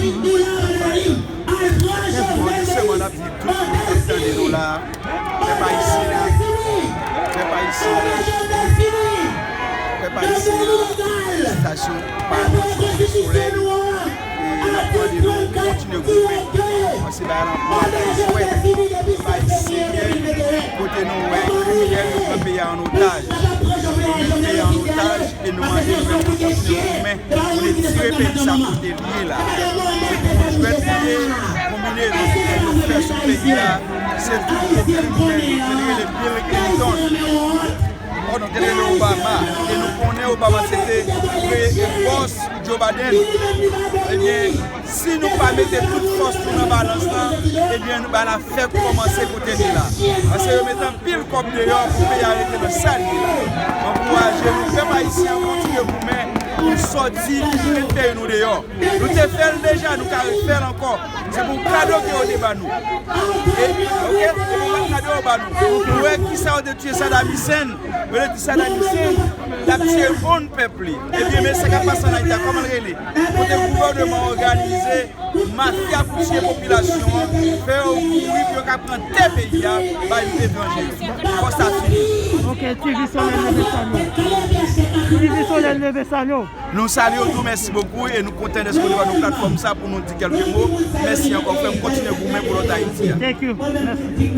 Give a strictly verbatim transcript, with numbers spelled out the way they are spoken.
Bon, jisteman, n ap di tout moun k ap tande nou la, pèp ayisyen, pèp ayisyen, pèp ayisyen, felisitasyon pa Solèy. E n ap mande nou kontinye goumen, paske bagay la pral jwèt. Pèp ayisyen, kote nou wè kriminèl yo pran peyi a an otaj. Yo pran peyi a an otaj e nou mande gouvènman kontinye goumen pou li tire peyi sa kote l ye la. Se pou jwèt li ye, konbinezon ki gen pou fè sou peyi a, se tou gwo kriminèl yo, te rele Bill Clinton. Bon, nou te rele Obama, e nou konnen Obama se te pre-, bòs Joe Biden. Ebyen, si nou pa mete tout fòs nou nan balans lan, ebyen, nou ba la fèk kòmanse kote li la. Paske yo met anpil kòb deyò pou peyi a rete nan sa l ye. Ankouraje nou, pèp ayisyen an, kontinye goumen pou n sòti, pou n met peyi nou deyò. Nou te fè l deja, nou ka refè l ankò. Se pou kado ke yo te ba nou. E, oke, se pou kado yo ba nou. Nou wè kisa yo te tiye Saddam Hussein. Yo te di Saddam Hussein t ap tiye moun pèp li. Ebyen, men sa k ap pase ann Ayiti a, kòman l rele? Kote gouvènman òganize mafya pou tiye popilasyon an, fè yo mouri pou yo ka pran tè peyi a bay etranje yo. Fò sa fini. Ok, T V Solèy leve salye w. T V Solèy leve salye w. Nou salye w tou, mèsi bokou, e nou kontan dèske w te ba nou platfòm sa pou nou di kèlke mo. Mèsi ankò, frè m, kontinye goumen pou lòt Ayiti a. Thank you. Mèsi.